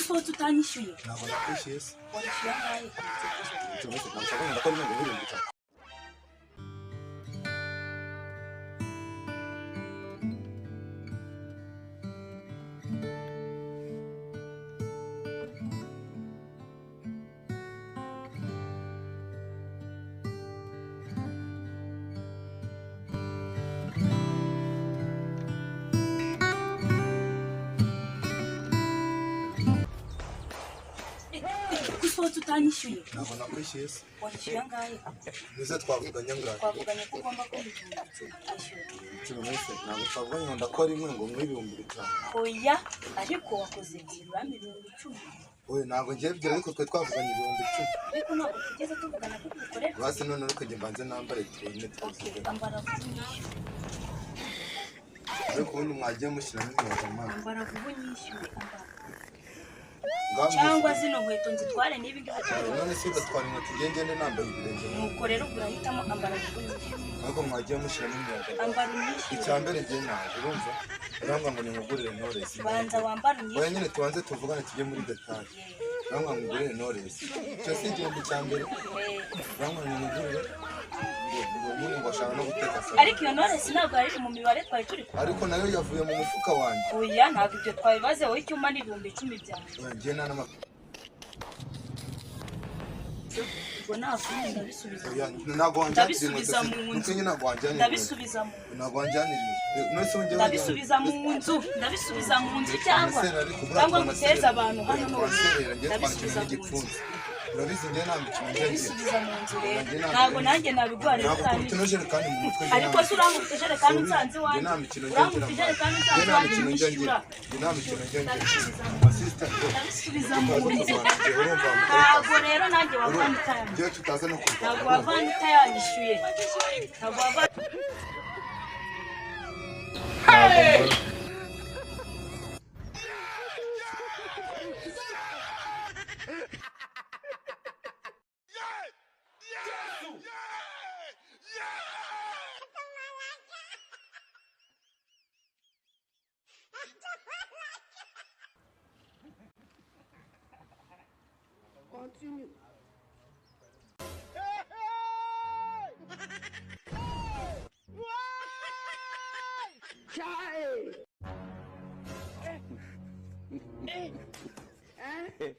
Usohotse utanyishyuye. Ntabwo nakwishyuye se? Wanishyuye angahe? Ntabwo ndakora 50,000. Usohotse utanyishyuye. Ntabwo nakwishyuye se? Wanishyuye angahe? Nize twavuganye angahe? Twavuganye ko ugomba kumpa 10,000. Ishyura. Icumi mwese ntabwo twavuganye ngo ndakora imwe ngo nguhe 5000. Oya, ariko wakoze ebyiri urampa 10,000. Oya ntabwo ngiye ebyiri ariko twe twavuganye 10,000. Ariko ntabwo tugeze tuvugana ko tubikorera. Basi none ariko njye mbanze nambare turebe Okay, tuzigame. ambara vuba unyishyure. Ariko ubundi mwagiye mushyiramo imyuga mwana. Ambara vuba unyishyure, ambara. Cyangwa zino nkweto nzitware n'ibi ngibi. None se ugatwara inkweto ngiye ngende nambaye ibirenge. Nuko rero ubwo urahitamo ambara vuba unyishyure. Ariko mwagiye mushyiramo imyuga. Ambara unyishyure. Icya mbere ngiye naje urumva? Urambwa ngo nimugurire Knowless. Banza wambare unyishyure. Oya nyine tubanze tuvugane tujye muri detail. Urambwa ngo ngurire Knowless. Icyo si igihumbi cya mbere. Urambwa ngo nimugurire ngo nyine ngo ashaka no guteka salade. Ariko iyo Knowless ntabwo yari mu mibare twari turi kumwe. Ariko nayo yavuye mu mufuka wanjye. Oya ntabwo ibyo twabibaze wowe icyuma ni 10,000 byanjye. Oya ngiye nta n'ama Ubwo nafunze ndabisubiza. Oya ntabwo wanjyanira inkweto. Ndabisubiza mu nzu. Nuko ntabwo wanjyanira inkweto. Ndabisubiza mu nzu. Ntabwo wanjyanira inkweto. None se wongeye Ndabisubiza mu nzu. Ndabisubiza mu nzu cyangwa cyangwa nguteze abantu hano none. Ndabisubiza Ndabisubiza mu nzu. Urabizi njye nta mikino njya ngira. Ndabisubiza mu nzu rero. Ntabwo nanjye nabiguha rero Ntabwo utanyishyuye. ukubita ijerekani mu mutwe. Ariko se urankubita ijerekani unsanze iwanjye. Njye nta mikino njya ngira. Urankubita ijerekani Njye unsanze nta iwanjye mikino njya ngira. unyishyura. Njye nta mikino njya ngira. Ndabisubiza mu nzu. Asista. Ndabisubiza mu Tutaza nzu. kurwana njye urumva. Ntabwo rero nanjye wavana utayanyishyuye. Njye tutaza no kurwana. Ntabwo wavana utayanyishyuye. Ntabwo wavana. Continue. Child. Eh. Eh.